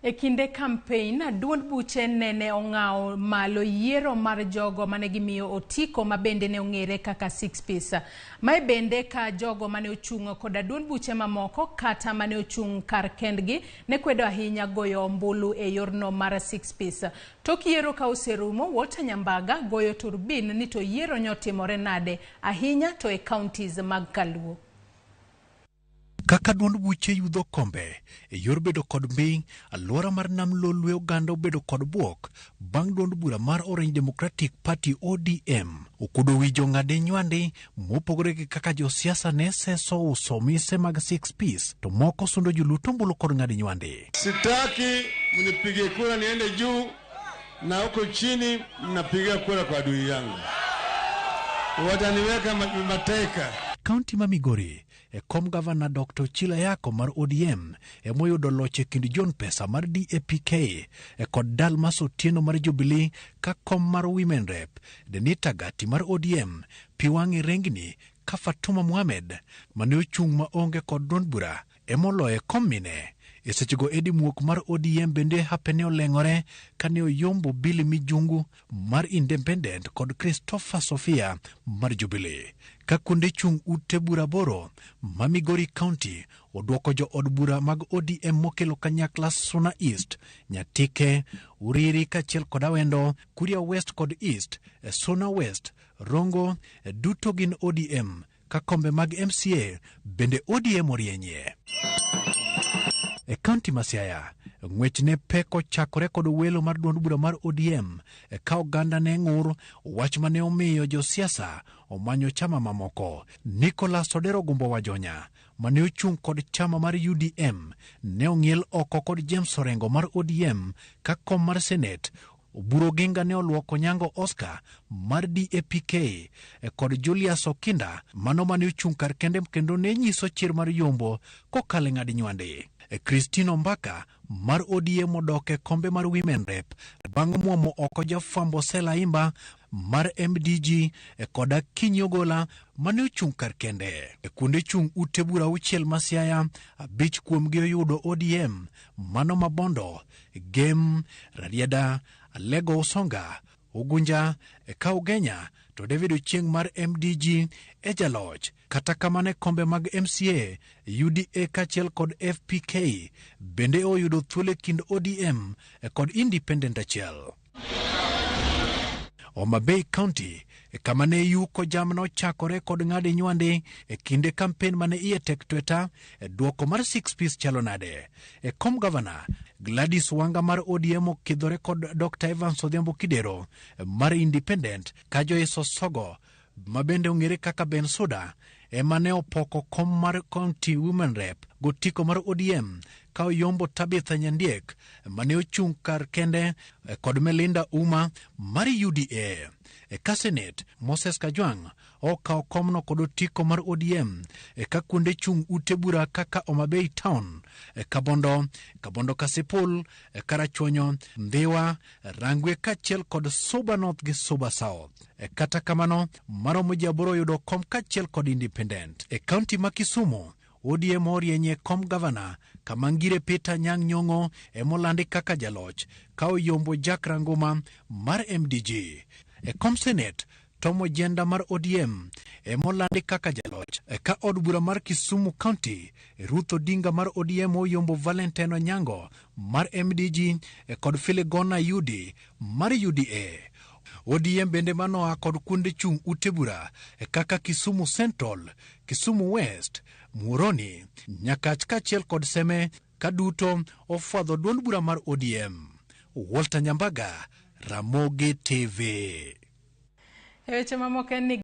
E kinde kampein, duond buche nene ong'awo malo yiero mar jogo mane gimiyo otiko ma bende ne ong'ere kaka six piece. Mae bende ka jogo mane ochung' koda duond buche mamoko kata mane ochung' kar kendgi ne kwedo ahinya goyo ombulu e yorno mar six piece. Tok yiero ka oserumo, Walter Nyambaga goyo turbin ni to yiero nyotimore nade ahinya to e counties mag Kaluo. Kaka duond buche yudho kombe e yor bedo kod mbi, alwora mar Nam Lolwe oganda obedo kod bwok bang' duond bura mar Orange Democratic Party ODM okuodo wi jong'ade nywandi mopogore gi kaka josiasa ne seso uso mise mag six piece to moko sundo joluto ombulu kod ng'adi nywandi. Sitaki mnipigie kura niende juu na huko chini mnapiga kura kwa adui yangu, wataniweka mateka. Kaunti ma Migori e kom gavana Dr. Ochilo Ayacko mar ODM emoyudo loch e kind John Pesa mar DAPK e kod Dalmas Otieno mar Jubilee ka kom mar Women Rep Denita Gati mar ODM pi wang'e rengni ka Fatuma Mohamed mane ochung' maonge kod duond bura emoloye kom mine. E sechego Eddie Muok mar ODM bende hape ne oleng'ore kane oyombo Billy Mijungu mar Independent kod Christopher Sofia mar Jubilee. Ka kuonde chung' ute bura aboro ma Migori County oduoko jo od bura mag ODM mokelo kanyakla Suna East, Nyatike, Uriri kaachiel kod Awendo, Kuria West kod East, Suna West, Rongo duto gin ODM ka kombe mag MCA bende ODM orienye. E kaunti ma Siaya, ng'wech ne pek ochakore kod welo mar duond bura mar ODM ka oganda ne ng'ur wach mane omiyo josiasa omanyo chama mamoko. Nicholas Odero Gumbo Wajonya mane ochung' kod chama mar UDM ne ong'iel oko kod James Orengo mar ODM ka kom mar Senate Oburu Oginga ne oluoko Nyango Oscar mar DAPK kod Julius Okinda mano mane ochung' kar kende kendo ne nyiso chir mar yombo kokalo e ng'ad nywande. Christine Ombaka mar ODM odok e kombe mar Women Rep bang' muomo oko jafwambo Sela Imba mar MDG kod Akinyi Ogola mane ochung' kar kende. E kuonde chung' ute bura auchiel ma Siaya, abich kuomgi oyudo ODM, mano ma Bondo, Gem, Rarieda, Alego Usonga, Ugunja, ka Ugenya to David Ochieng' mar MDG e jaloch. Kata kamano e kombe mag MCA, UDA kaachiel kod FPK bende oyudo thuolo e kind ODM kod Independent achiel. Homa Bay County kama ne yuko jamna ochakore kod ng'adi nywandi e kinde kampen mane iye tek tweta e duoko mar six piece chalo nade. E kom gavana Gladys Wanga mar ODM okidhore kod Dr. Evans Odhiambo Kidero mar Independent ka Joyce Osogo ma bende ong'ere kaka Ben Suda ema ne opoko kom mar County Women Rep gotiko mar ODM ka oyombo Tabitha Nyandiek mane ochung' kar kende kod Melinda Uma mar UDA. E ka Senate, Moses Kajwang' okawo komno kod otiko mar ODM e ka kuonde chung' ute bura kaka Homa Bay Town, Kabondo, Kabondo Kasipul, Karachuonyo, Ndhiwa, Rangwe kaachiel kod Suba North gi Suba South. Kata kamano, maromo ji aboro oyudo kom kaachiel kod Independent. E kaunti ma Kisumu, ODM orienye kom gavana kama Ngire Peter Nyang' Nyong'o emolandi kaka jaloch ka oyombo Jack Ranguma mar MDG. E kom Senate, Tom Ojienda mar ODM emolandi kaka jaloch ka od bura mar Kisumu County, Ruth Odinga mar ODM oyombo Valentine Onyango mar MDG kod Filigona Yudi mar UDA. ODM bende manoa kod kuonde chung' ute bura kaka Kisumu Central, Kisumu West, Muhoroni, Nyakach kaachiel kod Seme ka duto ofwadho duond bura mar ODM. Walter Nyambaga, Ramogi TV. E weche mamoko en ni